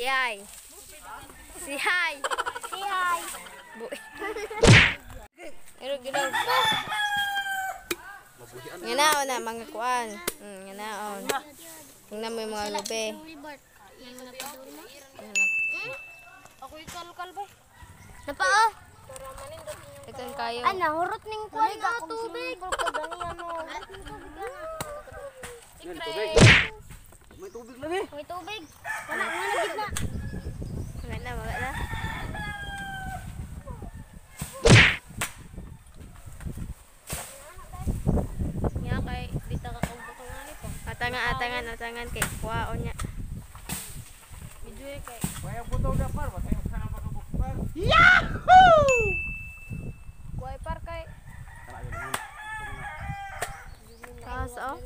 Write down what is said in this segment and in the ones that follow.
Say hi. Say hi. Say hi. Pero ginaw. Nganaon na mga kuan. Nganaon. Tingnan mo yung mga lubi. Ako'y kalkal ba? Napao. Dagan kayo. Ay, nahurot ning kuan na tubig. Tubig. May tubig lang eh. May tubig. Wala, wala gid na. Wala na, wala na. Nga kay dita ka kung butong ani po. Atangan, atangan, atangan kay kuwaon niya. Medyo kay Kaya butaw na par, basta yung sana makabukpar. kuay par kay Taas oh.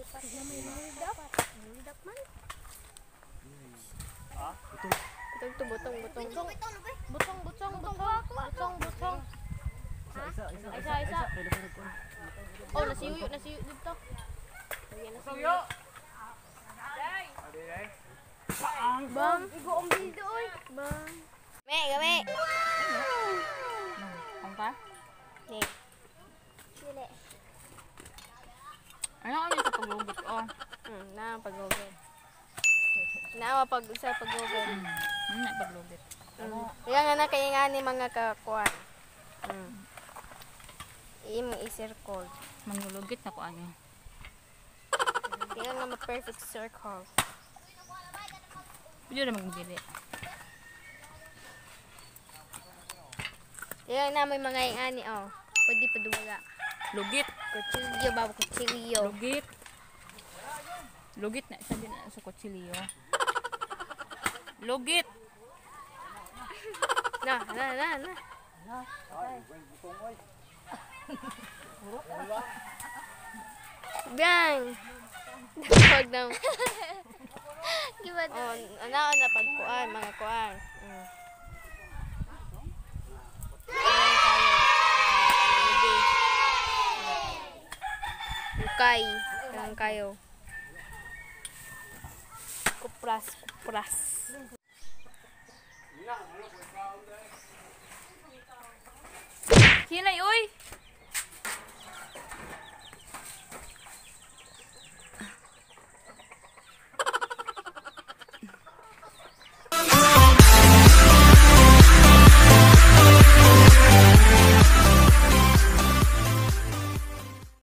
Butong to, butong, butong. Butong butong butong butong butong. Isa, isa, Isa isa. Oh, nasiyuyo nasiyo dito. Butong yo. Bang. Igo ang bildo oy. Bang. Me, game. Ang pa? Ni. Dili. Ano kami sa paglugit? Oh. Na pag-google. Naawa pag sa pag-google. Ano na paglugit? Kaya nga na kaya nga ni mga kakuan. Imong i-circle. Manglulugit na ko ano. Kaya nga ma-perfect circle. Pwede na magbili. Kaya na may mga ingani oh. Pwede pa duwala. Lugit. Kutsilyo ba? Kutsilyo. Lugit. Lugit na. Sabi na sa kutsilyo. Lugit. Na, na, na, na. Bang! Pag na. Giba Oh, ano na pagkuan, mga kuan. Ukay, lang kayo. Kupras, kupras. Hinay, uy!